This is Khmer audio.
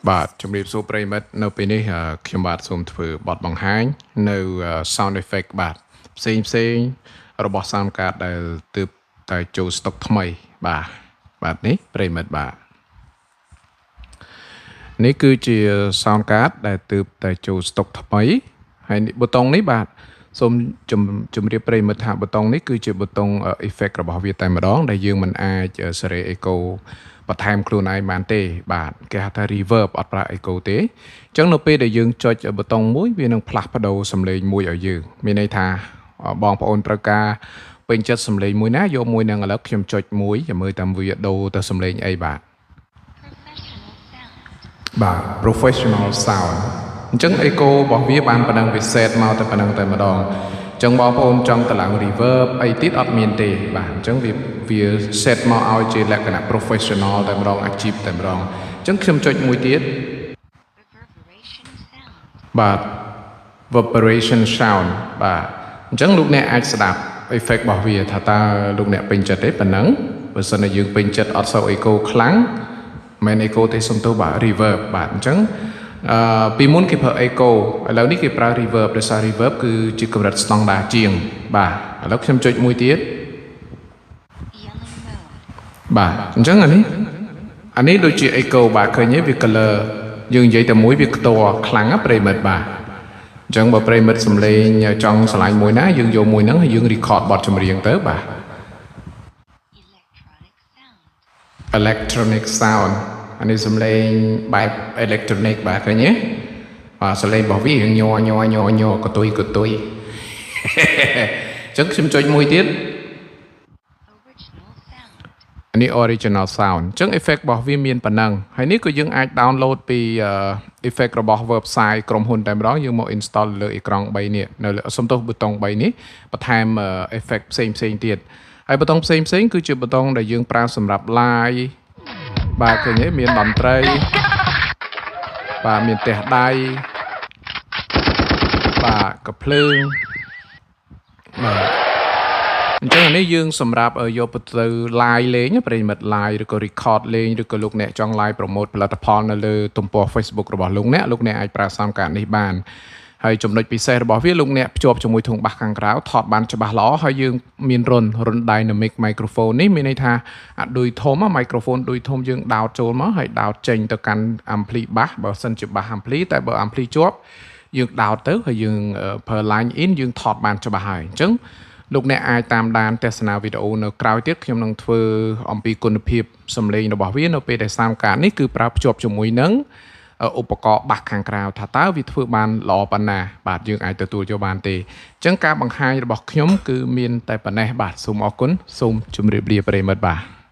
បាទជំរាបសួរប្រិយមិត្តនៅពេលនេះខ្ញុំបាទសូមធ្វើបទបង្ហាញនៅ sound effect បាទផ្សេងផ្សេងរបស់ sound card ដែលទើបតែចូល stock ថ្មីបាទបាទនេះប្រិយមិត្តបាទនេះគឺជា sound card ដែលទើបតែចូល stock ថ្មីហើយប៊ូតុងនេះបាទសូមជម្រាបប្រិយមិត្តថាប៊ូតុងនេះគឺជាប៊ូតុង effect របស់វាតែម្ដងដែលយើងមិនអាចសេរី echo បន្ថែមខ្លួនឯងបានទេបាទគេហៅថា reverb អត់ប្រើ echo ទេអញ្ចឹងនៅពេលដែលយើងចុចប៊ូតុងមួយវានឹងផ្លាស់ប្ដូរសំឡេងមួយឲ្យយើងមានន័យថាបងប្អូនត្រូវការពេញចិត្តសំឡេងមួយណាយកមួយនឹងឥឡូវខ្ញុំចុចមួយចាំមើលតាមវាដូរទៅសំឡេងអីបាទបាទ professional sound អញ្ចឹង echo របស់វាបានប៉ុណ្ណឹងវា set មកតែប៉ុណ្ណឹងតែម្ដងអញ្ចឹងបងប្អូនចង់តម្លើង reverb អីទៀតអត់មានទេបាទអញ្ចឹងវា set មកឲ្យជាលក្ខណៈ professional តែម្ដងអាជីពតែម្ដងអញ្ចឹងខ្ញុំចុចមួយទៀតបាទ reverberation sound បាទអញ្ចឹងលោកអ្នកអាចស្ដាប់ effect របស់វាថាតើលោកអ្នកពេញចិត្តទេប៉ុណ្ណឹងបើសិនជាយើងពេញចិត្តអត់សូវ echo ខ្លាំងមិន echo ទេសុំទោសបាទ reverb បាទអញ្ចឹងអឺពីមុនគេប្រើ echo ឥឡូវនេះគេប្រើ reverb ដោយសារ reverb គឺជាកម្រិតស្តង់ដារជាងបាទឥឡូវខ្ញុំចុចមួយទៀតបាទអញ្ចឹងអានេះដូចជា echo បាទឃើញទេវា color យើងនិយាយតែមួយវាខ្ទាស់ខ្លាំងណាប្រិយមិត្តបាទអញ្ចឹងបើប្រិយមិត្តសំឡេងចង់ឆ្លាញ់មួយណាយើងយកមួយហ្នឹងហើយយើង record បទចម្រៀងទៅបាទ electronic sound អានេះសំឡេងបែប electronic បាទឃើញទេបាទសំឡេងរបស់វាញ័រញ័រញ័រញ័រកតុយកតុយអញ្ចឹងខ្ញុំចុចមួយទៀតអានេះ original sound អញ្ចឹង effect របស់វាមានប៉ុណ្ណឹងហើយនេះក៏យើងអាច download ពី effect របស់ website ក្រុមហ៊ុនតែម្ដងយើងមក install លើអេក្រង់3នេះនៅសំទោសប៊ូតុង3នេះបន្ថែម effect ផ្សេងផ្សេងទៀតហើយប៊ូតុងផ្សេងផ្សេងគឺជាប៊ូតុងដែលយើងប្រើសម្រាប់ live បាទឃើញទេមានតន្ត្រីបាទមានផ្ទះដៃបាទកភ្លើងបាទអញ្ចឹងអានេះយើងសម្រាប់យកទៅ live លេងប្រិយមិត្ត live ឬក៏ record លេងឬក៏លោកអ្នកចង់ live promote ផលិតផលនៅលើទំព័រ Facebook របស់លោកអ្នកលោកអ្នកអាចប្រើ sound card នេះបានហើយចំណុចពិសេសរបស់វាលោកអ្នកភ្ជាប់ជាមួយធុងបាសខាងក្រៅថតបានច្បាស់ល្អហើយយើងមានរន្ធរន្ធ dynamic microphone នេះមានន័យថាអាឌុយធំ microphone ឌុយធំយើងដោតចូលមកហើយដោតចេញទៅកាន់ ampli bass បើសិនជា bass ampli តែបើ ampli ជាប់យើងដោតទៅហើយយើងប្រើ line in យើងថតបានច្បាស់ហើយអញ្ចឹងលោកអ្នកអាចតាមដានទស្សនាវីដេអូនៅក្រោយទៀតខ្ញុំនឹងធ្វើអំពីគុណភាពសំឡេងរបស់វានៅពេលដែល sound card នេះគឺប្រើភ្ជាប់ជាមួយនឹងឧបករណ៍បាសខាងក្រៅថាតើវាធ្វើបានល្អប៉ុណ្ណាបាទយើងអាចទទួលយកបានទេអញ្ចឹងការបង្ហាញរបស់ខ្ញុំគឺមានតែប៉ុណ្ណេះបាទសូមអរគុណសូមជម្រាបលាប្រិយមិត្តបាទ។